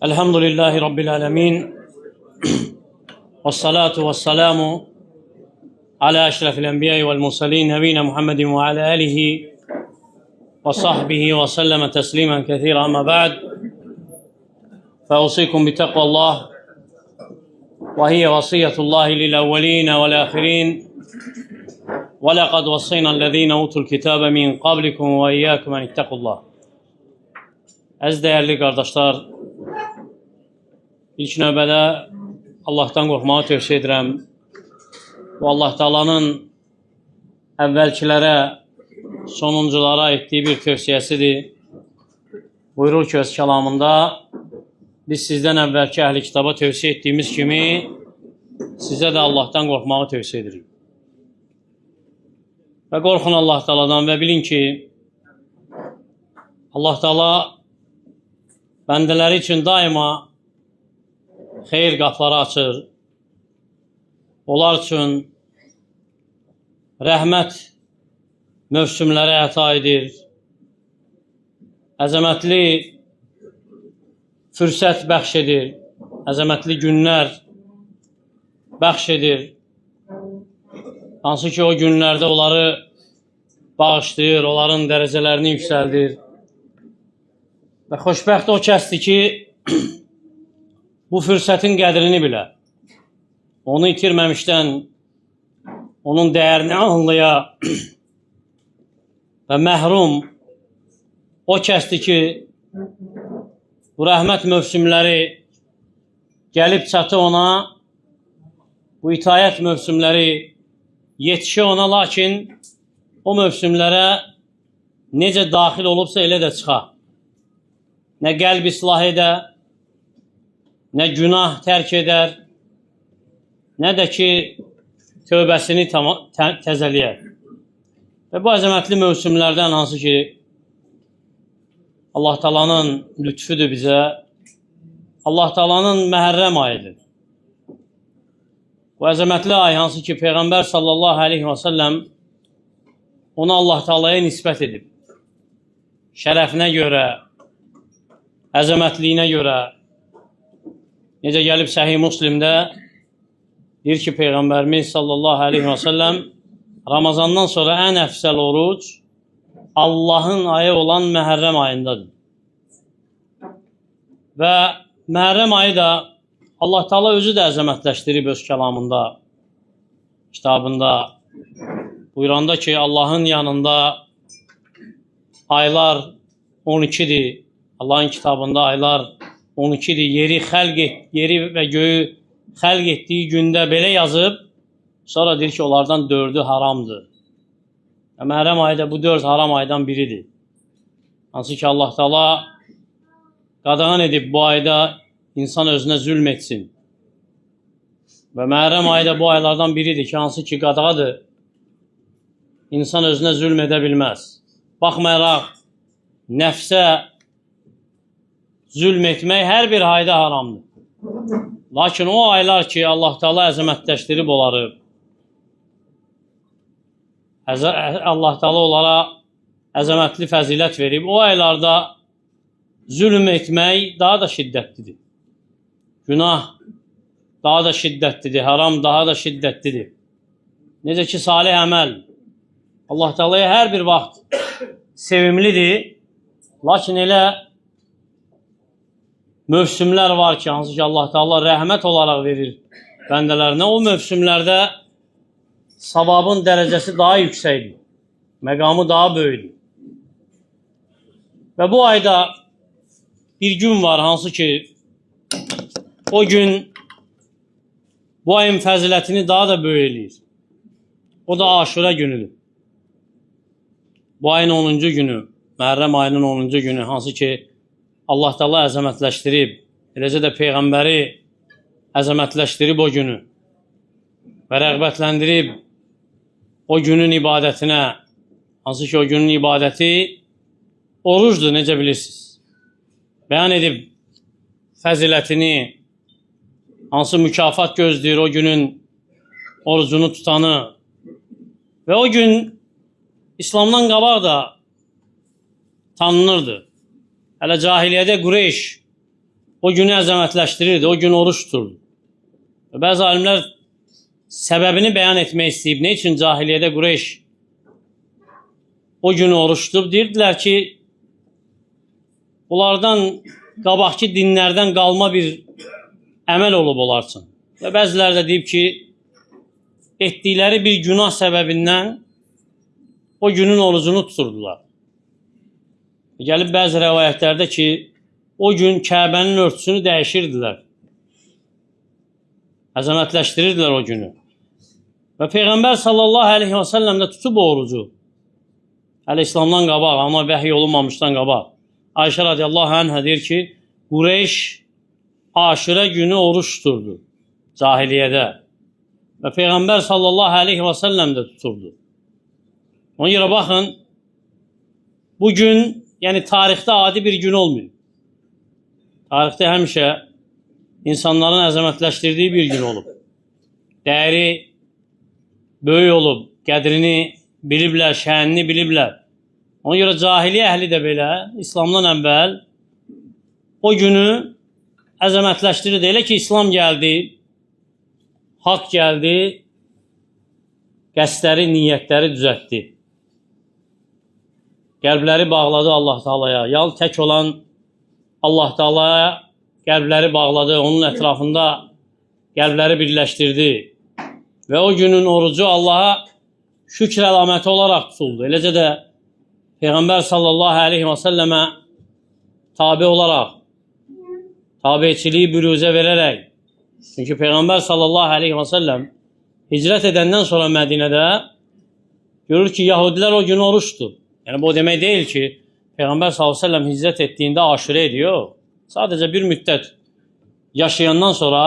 Elhamdülillahi Rabbil alemin. Ve salatu ve selamu ala eşrefil enbiyai vel mursalin nebine Muhammedin ve ala alihi ve sahbihi ve selleme teslimen kethira ama ba'd. فأوصيكم بتقوى الله وهي وصية الله للأولين والآخرين ولقد وصينا الذين أوتوا الكتاب من قبلكم وإياكم أن اتقوا الله. Əziz dəyərli qardaşlar, ilk növbədə Allahdan qorxmağı tövsiyə edirəm. Bu Allah Taala'nın əvvəlkilərə, sonunculara etdiyi bir tövsiyəsidir. Buyurur ki, öz kəlamında, biz sizdən əvvəlki əhli kitaba tövsiyə etdiyimiz kimi sizə də Allahdan qorxmağı tövsiyə edirik. Və qorxun Allah Taala'dan və bilin ki, Allah Taala bəndələri üçün daima xeyir qapıları açır. Onlar üçün rəhmət mövsümləri əta edir. Əzəmətli fürsət bəxş edir. Əzəmətli günlər bəxş edir. Hansı ki o günlərdə onları bağışlayır, onların dərəcələrini yüksəldir. Və xoşbəxt o kəsdir ki, bu fürsətin qədrini bilə. Onu itirməmişdən onun dəyərini anlaya və məhrum o kəsdir ki, bu rəhmət mövsümləri gəlib çatı ona, bu itayət mövsümləri yetişə ona, lakin o mövsümlərə necə daxil olubsa elə də çıxa. Nə qəlb islah edə, nə günah tərk edər, nə də ki tövbəsini təzələyər. Və bu əzəmətli mövsümlərdən hansı ki Allah Taala'nın lütfüdür bizə, Allah Taala'nın Məhərrəm ayıdır. Bu əzəmətli ay hansı ki Peyğəmbər sallallahu aleyhi və səlləm onu Allah Taala'ya nisbət edib. Şərəfinə görə, əzəmətliyinə görə, necə gəlib Səhih Müslimdə deyir ki, Peyğəmbərimiz sallallahu aleyhi və səlləm Ramazandan sonra ən əfsəl oruc Allahın ayı olan Məhərrəm ayındadır. Və Məhərrəm ayı da Allah Taala özü də əzəmətləşdirib öz kəlamında, kitabında buyuranda ki, Allahın yanında aylar 12-dir. Allahın kitabında aylar 12-dir. Yeri və göyü xəlq etdiyi gündə belə yazıb, sonra deyir ki, onlardan dördü haramdır. Və Məhərrəm ayı da bu dörd haram aydan biridir. Hansı ki, Allah Taala qadağan edib bu ayda insan özünə zülm etsin. Və Məhərrəm ayı da bu aylardan biridir ki, hansı ki, qadağadır. İnsan özünə zülm edə bilməz. Baxmayaraq, nəfsə zülm etmək hər bir ayda haramdır. Lakin o aylar ki, Allah Taala əzəmətləşdirib onları, Allah Taala onlara əzəmətli fəzilət verib, o aylarda zülm etmək daha da şiddətlidir. Günah daha da şiddətlidir, haram daha da şiddətlidir. Necə ki, salih əməl Allah Taala'ya hər bir vaxt sevimlidir. Lakin elə mövsümlər var ki, hansı ki Allah Taala rəhmət olaraq verir bəndələrinə. O mövsümlərdə savabın dərəcəsi daha yüksəkdir. Məqamı daha böyükdür. Və bu ayda bir gün var hansı ki o gün bu ayın fəzilətini daha da böyük eləyir. O da Aşura günüdür. Bu ayın 10-cu günü, Məhərrəm ayının 10-cu günü hansı ki Allah Taala əzəmətləşdirib, eləcə də Peyğəmbəri əzəmətləşdirib o günü və rəğbətləndirib o günün ibadətinə, hansı ki o günün ibadəti orucdur, necə bilirsiniz. Bəyan edib fəzilətini, hansı mükafat gözləyir o günün orucunu tutanı və o gün İslamdan qabaq da tanınırdı. Hələ cahiliyyədə Qureyş o günü əzəmətləşdirirdi, o gün oruç tuturdu. Və bəzi alimlər səbəbini bəyan etmək istəyib. Nə üçün cahiliyyədə Qureyş o günü oruç tutub? Deyirdilər ki, onlardan qabaqki dinlərdən qalma bir əməl olub onlar üçün. Və bəziləri də deyib ki, etdikləri bir günah səbəbindən o günün orucunu tuturdular. Gəlib bəzi rəvayətlərdə ki, o gün Kəbənin örtüsünü dəyişirdilər. Əzəmətləşdirirdilər o günü. Və Peyğəmbər sallallahu əleyhi və səlləm də tutub o orucu. Hələ İslamdan qabaq, amma vəhiy olunmamışdan qabaq. Ayşə radiyallahu anhə deyir ki, Qureyş Aşurə günü oruç tuturdu cahiliyyədə. Və Peyğəmbər sallallahu əleyhi və səlləm də tuturdu. Ona görə baxın, bu gün, yəni tarixdə adi bir gün olmuyor. Tarixdə həmişə insanların əzəmətləşdirdiyi bir gün olub. Dəyəri böyük olub, qədrini biliblər, şənini biliblər. Ona görə cahiliyyə əhli də belə İslamdan əvvəl o günü əzəmətləşdirirdi. Elə ki İslam gəldi, haqq gəldi, qəsdləri, niyyətləri düzəltdi. Qəlbləri bağladı Allah Taalaya. Yal tək olan Allah Taalaya qəlbləri bağladı, onun ətrafında qəlbləri birləşdirdi. Və o günün orucu Allaha şükr əlaməti olaraq tutuldu. Eləcə də Peyğəmbər sallallahu əleyhi və səlləmə tabe olaraq, tabeçiliyi büruzə verərək, çünki Peyğəmbər sallallahu əleyhi və səlləm hicrət edəndən sonra Mədinədə görür ki, Yahudilər o gün oruç tutub. Yəni bu o demək deyil ki, Peyğəmbər sallallahu əleyhi və səlləm hicrət etdiyində aşurə ediyor. Sadəcə bir müddət yaşayandan sonra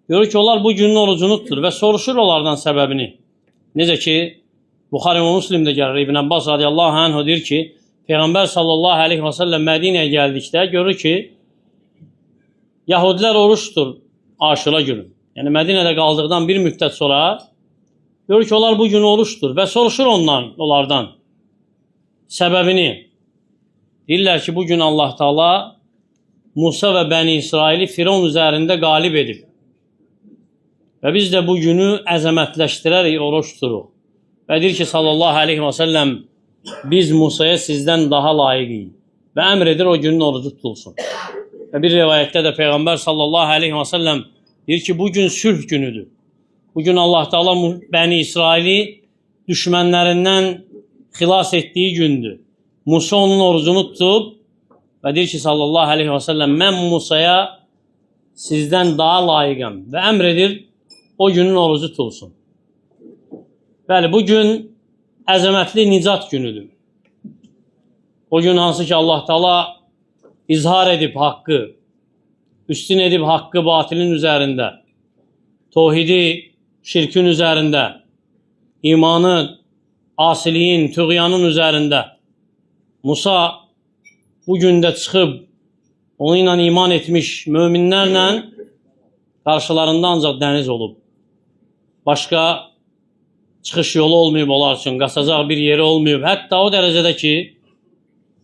görür ki, onlar bu günün orucunu tutur və soruşur onlardan səbəbini. Necə ki, Buxari və Müslimdə gəlir, İbn Abbas radiyallahu anhu deyir ki, Peyğəmbər sallallahu əleyhi və səlləm Mədinəyə gəldikdə görür ki, Yahudilər oruç tutur Aşura günü. Yəni Mədinədə qaldıqdan bir müddət sonra görür ki, onlar bu gün oruç tutur və soruşur onlardan səbəbini. Deyirlər ki, bu gün Allah Taala Musa və Bəni İsraili Firon üzərində qalib edib. Və biz də bu günü əzəmətləşdirərək oruç tuturuq. Və deyir ki, sallallahu əleyhi və səlləm, biz Musaya sizdən daha layiqiyik. Və əmr edir o günün orucu tutulsun. Və bir rivayətdə də Peyğəmbər sallallahu əleyhi və səlləm deyir ki, bu gün sülh günüdür. Bu gün Allah Taala Bəni İsraili düşmənlərindən xilas etdiyi gündür. Musa onun orucunu tutub və deyir ki, sallallahu əleyhi və səlləm, mən Musaya sizdən daha layiqəm və əmr edir o günün orucu tutulsun. Bəli, bu gün əzəmətli nicat günüdür. O gün hansı ki Allah Taala izhar edib haqqı, üstün edib haqqı batilin üzərində, tohidi şirkin üzərində, imanı asiliyin, tüğyanın üzərində. Musa bu gündə çıxıb onunla iman etmiş möminlərlə qarşılarında ancaq dəniz olub. Başqa çıxış yolu olmayıb onlar üçün, qaçacaq bir yeri olmayıb. Hətta o dərəcədə ki,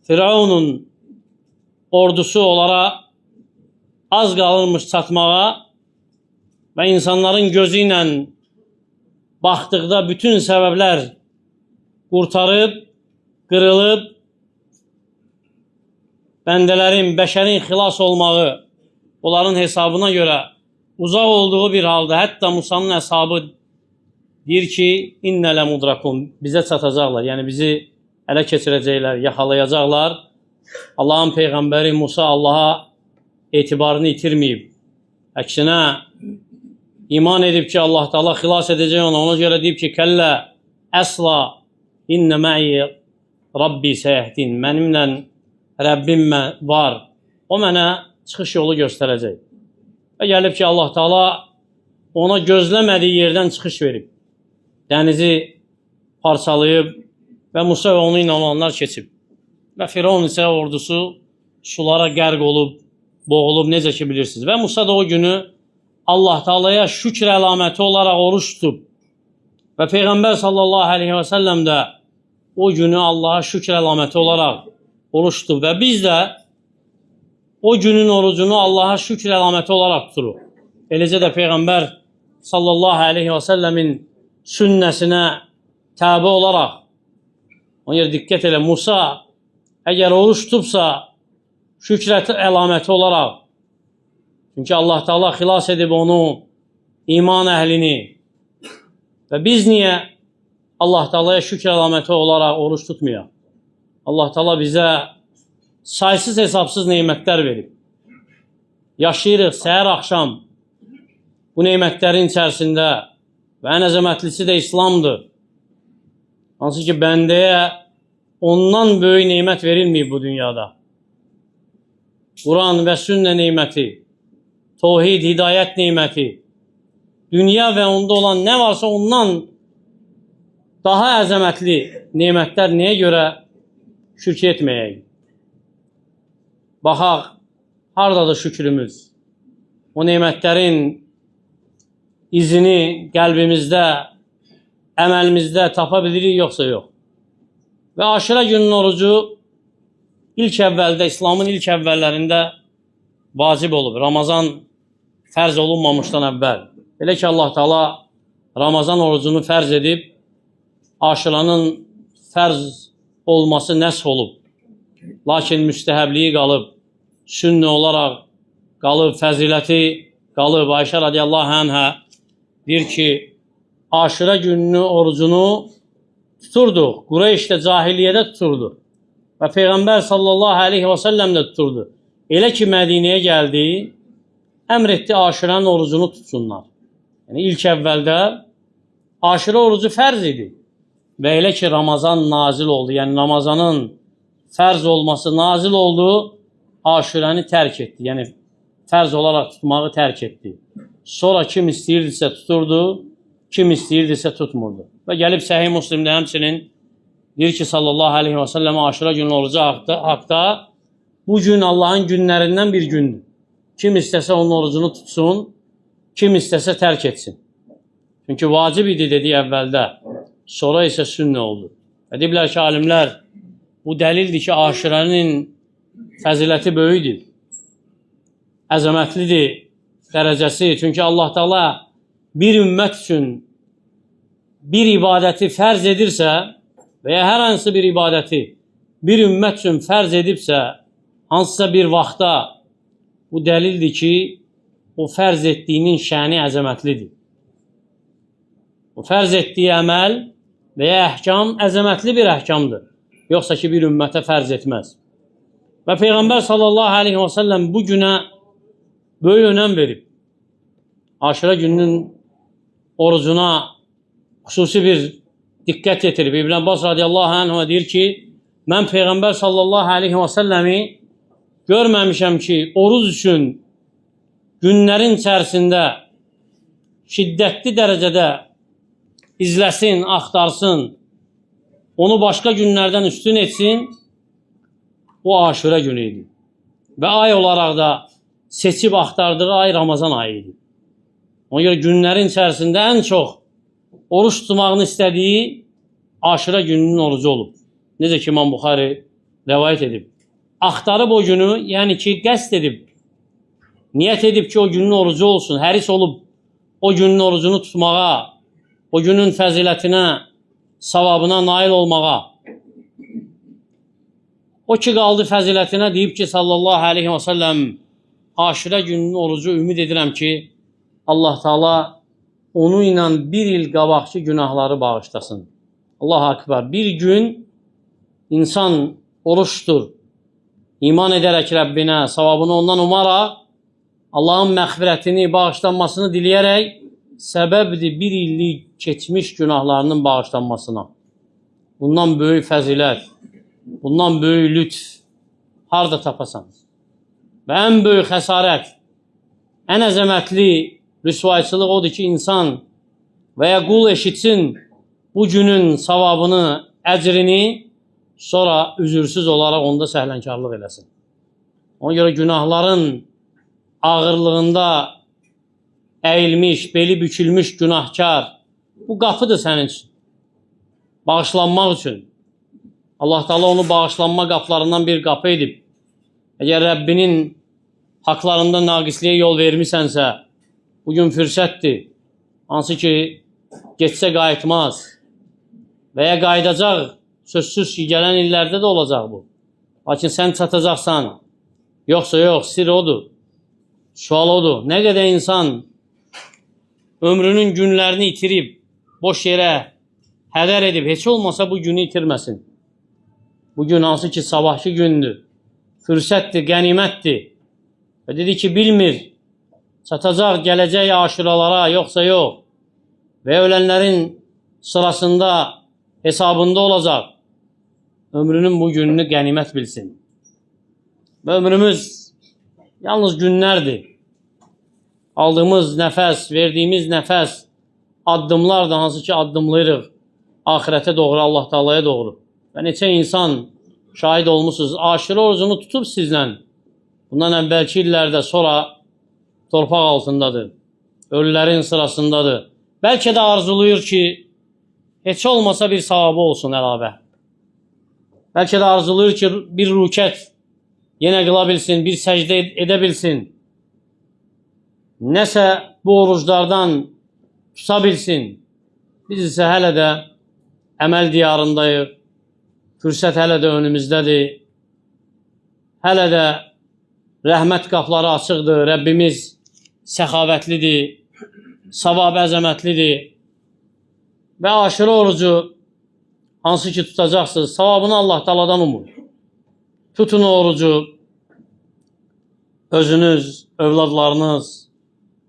Firavunun ordusu onlara az qalırmış çatmağa və insanların gözü ilə baxdıqda bütün səbəblər qurtarıb, qırılıb, bəndələrin, bəşərin xilas olmağı onların hesabına görə uzaq olduğu bir halda, hətta Musanın əshabı deyir ki, innə ləmudrakun, bizə çatacaqlar, yəni bizi ələ keçirəcəklər, yaxalayacaqlar. Allahın peyğəmbəri Musa Allaha etibarını itirməyib. Əksinə iman edib ki, Allah Taala xilas edəcək onu. Ona görə deyib ki, kəllə əsla innə mə'i Rabbi səyəhdin. Mənimlə Rəbbim var. O mənə çıxış yolu göstərəcək. Və gəlib ki, Allah Taala ona gözləmədiyi yerdən çıxış verib. Dənizi parçalayıb və Musa və onu ilə olanlar keçib. Və Firavun isə ordusu sulara qərq olub, boğulub, necə ki bilirsiniz. Və Musa da o günü Allah Taalaya şükr əlaməti olaraq oruç tutub. Və Peyğəmbər sallallahu əleyhi və səlləm də o günü Allaha şükr əlaməti olaraq oruç tutub. Və biz də o günün orucunu Allaha şükür əlaməti olaraq tuturuq. Eləcə də Peyğəmbər sallallahu aleyhi və səlləmin sünnəsinə tabi olaraq, ona görə diqqət elə, Musa əgər oruç tutubsa, şükür əlaməti olaraq, çünki Allah Teala xilas edib onu, iman əhlini, və biz niyə Allah Teala'ya şükür əlaməti olaraq oruç tutmayaq? Allah Teala bizə saysız hesabsız nemətlər verib. Yaşayırıq səhər axşam bu nemətlərin içərisində və ən əzəmətlisi də İslamdır. Hansı ki bəndəyə ondan böyük nemət verilməyib bu dünyada. Quran və sünnə neməti, tohid, hidayət neməti, dünya və onda olan nə varsa ondan daha əzəmətli nemətlər niyə görə şükür etməyək? Baxaq, hardadır şükrümüz? O nemətlərin izini qəlbimizdə, əməlimizdə tapa bilirik yoxsa yox? Və Aşura gününün orucu ilk əvvəldə, İslamın ilk əvvəllərində vacib olub. Ramazan fərz olunmamışdan əvvəl. Elə ki, Allah Teala Ramazan orucunu fərz edib, Aşuranın fərz olması nəsx olub. Lakin müstəhəbliyi qalıb, sünnə olaraq qalıb, fəziləti qalıb. Ayşə radiyallahu anhə deyir ki, Aşura gününü, orucunu tuturduq. Qureyş də cahiliyyədə tuturdu. Və Peyğəmbər sallallahu aleyhi və səlləm də tuturdu. Elə ki, Mədinəyə gəldi, əmr etdi Aşuranın orucunu tutsunlar. Yəni, ilk əvvəldə Aşura orucu fərz idi. Və elə ki, Ramazan nazil oldu, yəni Ramazanın fərz olması nazil oldu, Aşurəni tərk etdi. Yəni, fərz olaraq tutmağı tərk etdi. Sonra kim istəyirdisə tuturdu, kim istəyirdisə tutmurdu. Və gəlib Səhih Müslimdə həmçinin deyir ki, sallallahu aleyhi və səlləm Aşura günü orucu haqda bu gün Allahın günlərindən bir gündür. Kim istəsə onun orucunu tutsun, kim istəsə tərk etsin. Çünki vacib idi dediyi əvvəldə, sonra isə sünnə oldu. Və deyiblər ki, alimlər, bu dəlildir ki, Aşurənin fəziləti böyükdür, əzəmətlidir dərəcəsi. Çünki Allah Teala bir ümmət üçün bir ibadəti fərz edirsə və ya hər hansı bir ibadəti bir ümmət üçün fərz edibsə, hansısa bir vaxtda, bu dəlildir ki, o fərz etdiyinin şəni əzəmətlidir. O fərz etdiyi əməl və ya əhkam əzəmətli bir əhkamdır. Yoxsa ki, bir ümmətə fərz etməz. Və Peyğəmbər sallallahu aleyhi və səlləm bu günə böyük önəm verib. Aşura gününün orucuna xüsusi bir diqqət yetirib. İbn Abbas radiyallahu anh deyir ki, mən Peyğəmbər sallallahu aleyhi və səlləmi görməmişəm ki, oruz üçün günlərin içərisində şiddətli dərəcədə izləsin, axtarsın, onu başqa günlərdən üstün etsin, o Aşura günü idi. Və ay olaraq da seçib axtardığı ay Ramazan ayı idi. Ona görə günlərin içərisində ən çox oruç tutmağını istədiyi Aşura gününün orucu olub. Necə ki, İmam Buxari rəvayət edib. Axtarıb o günü, yəni ki, qəsd edib, niyyət edib ki, o günün orucu olsun, həris olub o günün orucunu tutmağa, o günün fəzilətinə, savabına nail olmağa. O ki, qaldı fəzilətinə, deyib ki, sallallahu aleyhi və səlləm, Aşura gününün orucu ümid edirəm ki, Allah Teala onu ilə bir il qabaqki günahları bağışlasın. Allahu Akbar. Bir gün insan oruçdur. İman edərək Rəbbinə, savabını ondan umaraq, Allahın məğfirətini, bağışlanmasını diləyərək səbəbdir bir illik keçmiş günahlarının bağışlanmasına. Bundan böyük fəzilət, bundan böyük lütf harda tapasan? Və ən böyük xəsarət, ən əzəmətli rüsvayçılıq odur ki, insan və ya qul eşitsin bu günün savabını, əcrini, sonra üzürsüz olaraq onda səhlənkarlıq eləsin. Ona görə günahların ağırlığında əyilmiş, beli bükülmüş günahkar, bu qapıdır sənin üçün. Bağışlanmaq üçün. Allah Teala onu bağışlanma qapılarından bir qapı edib. Əgər Rəbbinin haqlarında naqisliyə yol vermisənsə, bugün fürsətdir. Hansı ki, getsə qayıtmaz və ya qayıdacaq, sözsüz ki, gələn illərdə də olacaq bu. Lakin sən çatacaqsan, yoxsa yox, sir odur, sual odur. Nə qədər insan ömrünün günlərini itirib, boş yerə hədər edib, heç olmasa bu günü itirməsin. Bu gün hansı ki, sabahki gündür, fürsətdir, qənimətdir. Və dedi ki, bilmir, çatacaq gələcək aşuralara, yoxsa yox. Və ölənlərin sırasında, hesabında olacaq. Ömrünün bu gününü qənimət bilsin. Və ömrümüz yalnız günlərdir. Aldığımız nəfəs, verdiyimiz nəfəs, addımlar da hansı ki addımlayırıq axirətə doğru, Allah Taalaya doğru. Və neçə insan şahid olmusunuz, aşura orucunu tutub sizlə. Bundan əvvəlki illərdə sonra torpaq altındadır. Ölülərin sırasındadır. Bəlkə də arzulayır ki, heç olmasa bir savabı olsun əlavə. Bəlkə də arzulayır ki, bir rükət yenə qıla bilsin, bir səcdə edə bilsin. Nəsə bu oruclardan tuta bilsin. Biz isə hələ də əməl diyarındayıq. Fürsət hələ də önümüzdədir. Hələ də rəhmət qapıları açıqdır. Rəbbimiz səxavətlidir, savab əzəmətlidir. Və aşura orucu hansı ki tutacaqsınız, savabını Allah Taala'dan umur. Tutun orucu, özünüz, övladlarınız,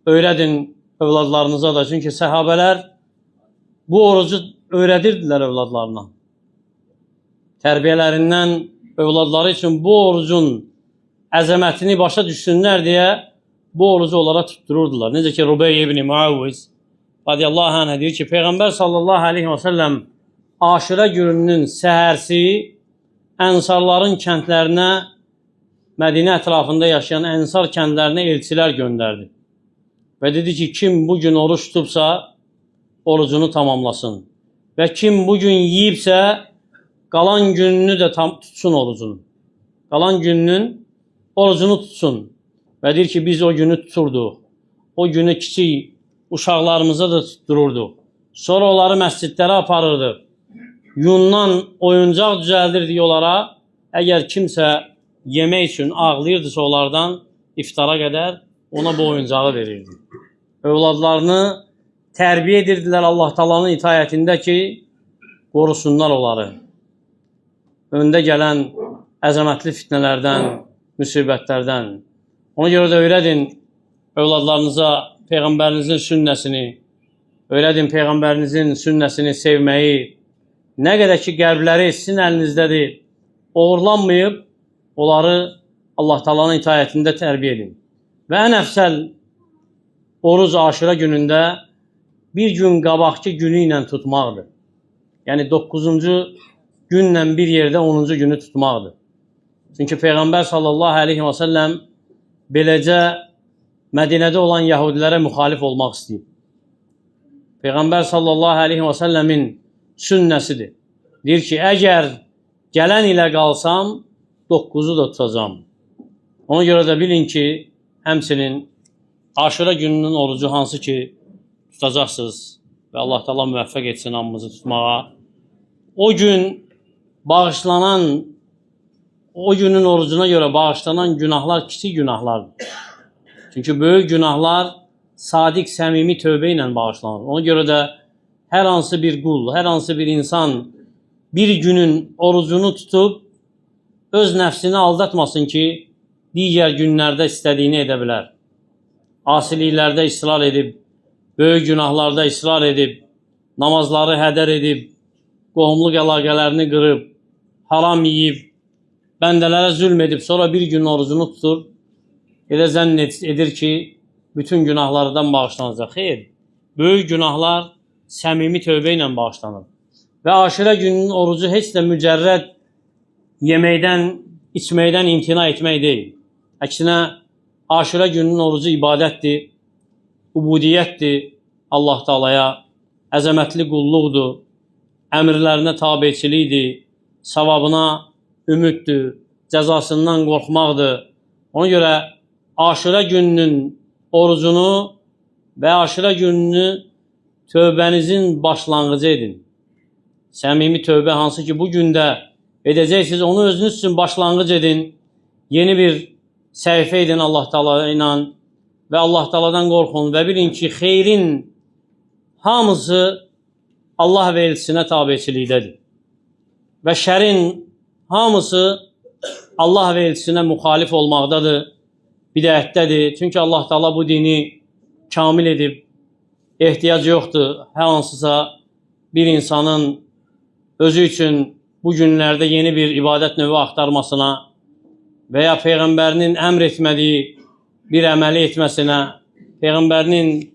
öyrədin övladlarınıza da. Çünki səhabələr bu orucu öyrədirdilər övladlarına. Tərbiyələrindən övladları üçün bu orucun əzəmətini başa düşsünlər deyə bu orucu onlara tuttururdular. Necə ki Rubey ibn Muavviz radiyallahu anh deyir ki, Peyğəmbər sallallahu aleyhi və səlləm Aşura gününün səhərsi ənsarların kəndlərinə, Mədinə ətrafında yaşayan ənsar kəndlərinə elçilər göndərdi. Və dedi ki, kim bugün oruç tutubsa, orucunu tamamlasın. Və kim bugün yeyibsə, qalan gününü də tam tutsun orucunu. Qalan gününün orucunu tutsun. Və deyir ki, biz o günü tuturduq. O günü kiçik uşaqlarımıza da tuttururduq. Sonra onları məscidlərə aparırdıq. Yundan oyuncaq düzəldirdik onlara. Əgər kimsə yemək üçün ağlayırdısa onlardan iftara qədər ona bu oyuncağı verirdi. Övladlarını tərbiyə edirdilər Allah Taala'nın itaətində ki, qorusunlar onları. Öndə gələn əzəmətli fitnələrdən, müsibətlərdən. Ona görə də öyrədin övladlarınıza Peyğəmbərinizin sünnəsini, öyrədin Peyğəmbərinizin sünnəsini sevməyi. Nə qədər ki qəlbləri sizin əlinizdədir, oğurlanmayıb, onları Allah Taala'nın itaətində tərbiyə edin. Və ən əfsəl oruc aşura günündə bir gün qabaqki günü ilə tutmaqdır. Yəni 9-cu günlə bir yerdə 10-cu günü tutmaqdır. Çünki Peyğəmbər sallallahu əleyhi və səlləm beləcə Mədinədə olan yəhudilərə müxalif olmaq istəyib. Peyğəmbər sallallahu əleyhi və səlləmin sünnəsidir. Deyir ki, əgər gələn ilə qalsam, 9-u da tutacağam. Ona görə də bilin ki, həmçinin Aşura gününün orucu hansı ki tutacaqsınız və Allah Taala müvəffəq etsin hamımızı tutmağa. O gün bağışlanan, o günün orucuna görə bağışlanan günahlar kiçik günahlardır. Çünki böyük günahlar sadiq, səmimi tövbə ilə bağışlanır. Ona görə də hər hansı bir qul, hər hansı bir insan bir günün orucunu tutub öz nəfsini aldatmasın ki, digər günlərdə istədiyini edə bilər. Asiliklərdə israr edib, böyük günahlarda israr edib, namazları hədər edib, qohumluq əlaqələrini qırıb, haram yeyib, bəndələrə zülm edib, sonra bir gün orucunu tutur, elə zənn edir ki, bütün günahlardan bağışlanacaq. Xeyr, böyük günahlar səmimi tövbə ilə bağışlanır. Və aşirə gününün orucu heç də mücərrəd yeməkdən, içməkdən imtina etmək deyil. Əksinə, aşirə gününün orucu ibadətdir, ubudiyyətdir Allah Taalaya, əzəmətli qulluqdur, əmrlərinə tabeçilikdir, savabına ümiddir, cəzasından qorxmaqdır. Ona görə Aşura gününün orucunu və Aşura gününü tövbənizin başlanğıcı edin. Səmimi tövbə hansı ki bu gündə edəcəksiniz, onu özünüz üçün başlanğıc edin. Yeni bir səhifə edin Allah Taala ilə və Allah Taala'dan qorxun və bilin ki, xeyrin hamısı Allah və elçisinə tabeçilikdədir. Və şərin hamısı Allah və elçisinə müxalif olmaqdadır, bidətdədir. Çünki Allah Taala bu dini kamil edib, ehtiyacı yoxdur hər hansısa bir insanın özü üçün bu günlərdə yeni bir ibadət növü axtarmasına və ya Peyğəmbərinin əmr etmədiyi bir əməli etməsinə, Peyğəmbərinin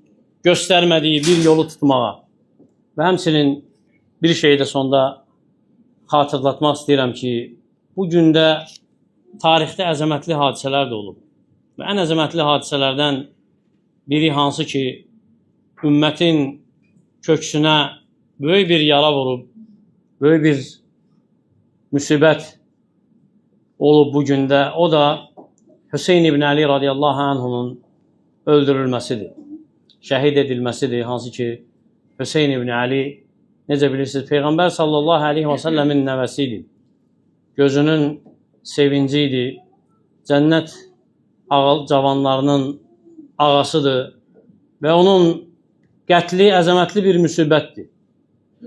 göstərmədiyi bir yolu tutmağa. Və həmçinin bir şeyi də sonda xatırlatmaq istəyirəm ki, bu gündə tarixdə əzəmətli hadisələr də olub. Və ən əzəmətli hadisələrdən biri hansı ki, ümmətin köksünə böyük bir yara vurub, böyük bir müsibət olub bu gündə, o da Hüseyn ibn Əli radiyallahu anhunun öldürülməsidir, şəhid edilməsidir, hansı ki, Hüseyn ibn Əli, necə bilirsiniz, Peyğəmbər sallallahu aleyhi və səlləmin nəvəsi idi. Gözünün sevinci idi, cənnət cavanlarının ağasıdır və onun qətli əzəmətli bir müsibətdir.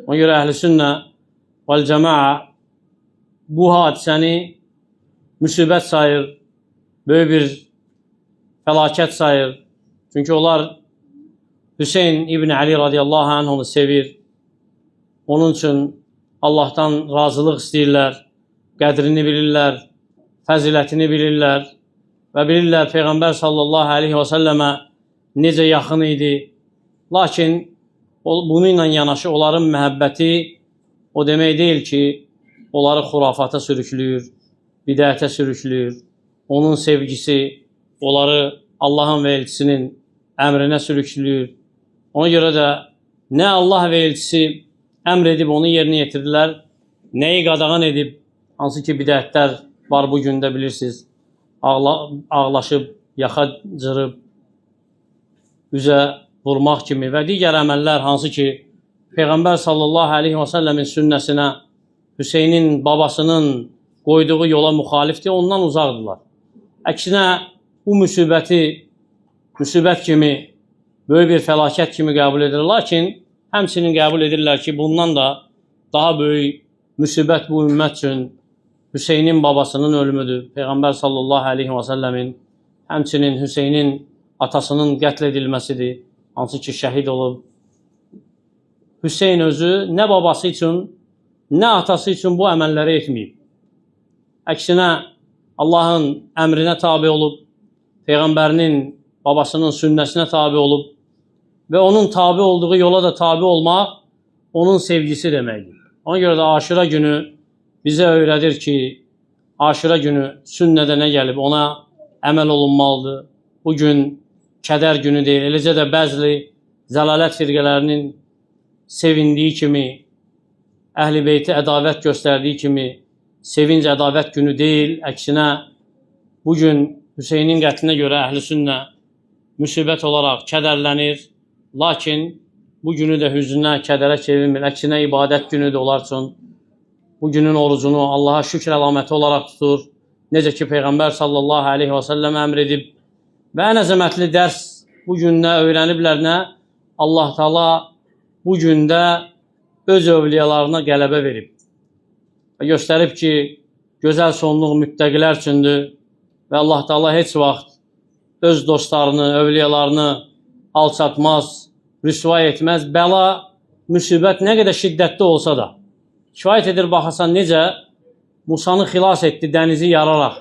Ona görə əhl-i sünnə vəl cəmaa bu hadisəni müsibət sayır, böyük bir fəlakət sayır. Çünki onlar Hüseyn ibn Əli radiyallahu anhunu sevir. Onun üçün Allahdan razılıq istəyirlər, qədrini bilirlər, fəzilətini bilirlər və bilirlər Peyğəmbər sallallahu aleyhi və səlləmə necə yaxın idi. Lakin bununla yanaşı onların məhəbbəti o demək deyil ki, onları xurafata sürüklüyür, bidətə sürüklüyür. Onun sevgisi onları Allahın və elçisinin əmrinə sürüklüyür. Ona görə də nə Allah və elçisi əmr edib onu yerinə yetirirlər, nəyi qadağan edib, hansı ki bidətlər var bu gündə bilirsiniz, ağlaşıb, yaxa cırıb, üzə vurmaq kimi və digər əməllər hansı ki Peyğəmbər sallallahu aleyhi və səlləmin sünnəsinə, Hüseynin babasının qoyduğu yola müxalifdir, ondan uzaqdırlar. Əksinə bu müsibəti müsibət kimi, böyük bir fəlakət kimi qəbul edir. Lakin həmçinin qəbul edirlər ki, bundan da daha böyük müsibət bu ümmət üçün Hüseynin babasının ölümüdür. Peyğəmbər sallallahu aleyhi və səlləmin, həmçinin Hüseynin atasının qətl edilməsidir. Hansı ki şəhid olub. Hüseyn özü nə babası üçün, nə atası üçün bu əməlləri etməyib. Əksinə Allahın əmrinə tabi olub, Peyğəmbərinin babasının sünnəsinə tabi olub və onun tabi olduğu yola da tabi olmaq onun sevgisi deməkdir. Ona görə də Aşura günü bizə öyrədir ki, Aşura günü sünnədə nə gəlib ona əməl olunmalıdır. Bu gün kədər günü deyil. Eləcə də bəzi zəlalət firqələrinin sevindiyi kimi, Əhl-i Beytə ədavət göstərdiyi kimi sevinc ədavət günü deyil. Əksinə bu gün Hüseynin qətlinə görə əhl-i sünnə müsibət olaraq kədərlənir. Lakin bu günü də hüznə, kədərə çevirmir. Əksinə ibadət günüdür onlar üçün. Bu günün orucunu Allaha şükr əlaməti olaraq tutur. Necə ki Peyğəmbər sallallahu aleyhi və səlləm əmr edib. Və ən əzəmətli dərs bu gündə öyrəniblər nə? Allah Taala bu gündə öz övliyalarına qələbə verib. Və göstərib ki, gözəl sonluq müttəqilər üçündür və Allah Taala heç vaxt öz dostlarını, övliyalarını alçatmaz, rüsva etməz. Bəla, müsibət nə qədər şiddətli olsa da. Kifayət edir baxasan necə Musanı xilas etdi dənizi yararaq.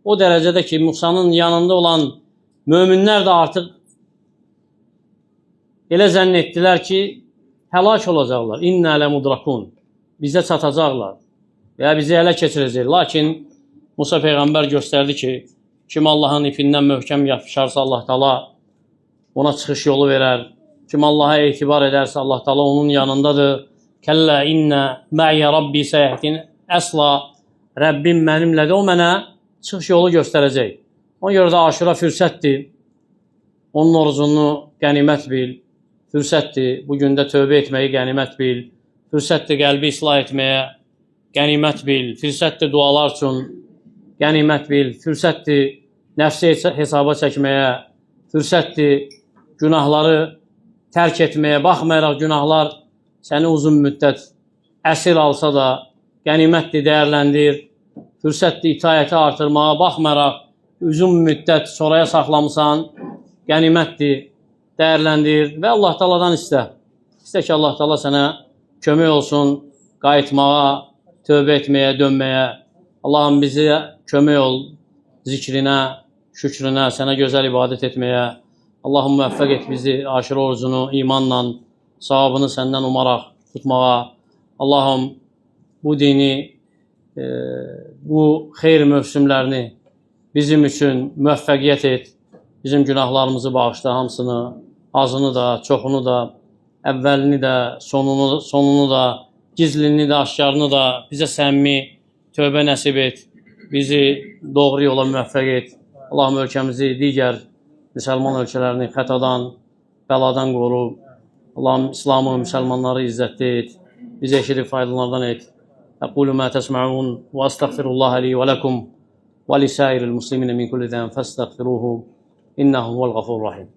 O dərəcədə ki, Musanın yanında olan möminlər də artıq elə zənn etdilər ki, həlak olacaqlar. İnna ləmudrakun. Bizə çatacaqlar və ya bizi ələ keçirəcək. Lakin Musa peyğəmbər göstərdi ki, kim Allahın ipindən möhkəm yapışarsa Allah Taala ona çıxış yolu verər. Kim Allaha etibar edərsə Allah Taala onun yanındadır. Kəllə innə mə'yə Rabbi səyəhdin. Əsla Rəbbim mənimlədir. O mənə çıxış yolu göstərəcək. Ona görə də Aşura fürsətdir. Onun orucunu qənimət bil. Fürsətdir. Bu gündə tövbə etməyi qənimət bil. Fürsətdir qəlbi islah etməyə qənimət bil. Fürsətdir dualar üçün qənimət bil. Fürsətdir nəfsi hesaba çəkməyə. Fürsətdir günahları tərk etməyə. Baxmayaraq günahlar səni uzun müddət əsir alsa da qənimətdir, dəyərləndir. Fürsətdir itaəti artırmağa, baxmayaraq uzun müddət sonraya saxlamısan, qənimətdir, dəyərləndir və Allah Taala'dan istə. İstə ki, Allah Taala sənə kömək olsun qayıtmağa, tövbə etməyə, dönməyə. Allahım bizə kömək ol zikrinə, şükrünə, sənə gözəl ibadət etməyə. Allahım müvəffəq et bizi aşırı orucunu imanla, savabını səndən umaraq tutmağa. Allahım bu dini, bu xeyir mövsümlərini bizim üçün müvəffəqiyyət et. Bizim günahlarımızı bağışla hamısını, azını da, çoxunu da, əvvəlini də, sonunu da, gizlini də, aşkarını da bizə səmimi tövbə nəsib et. Bizi doğru yola müvəffəq et. Allahım ölkəmizi, digər müsəlman ölkələrini xətadan, bəladan qoru. Allahım İslamı, müsəlmanları izzətli et. Bizi eşidib faydalananlardan et. Əqulu mə təsməun və əstəğfirullaha li və ləkum və lisairil muslimin min kulli zən fəstəğfiruhu innehu huvel gafurur rahim.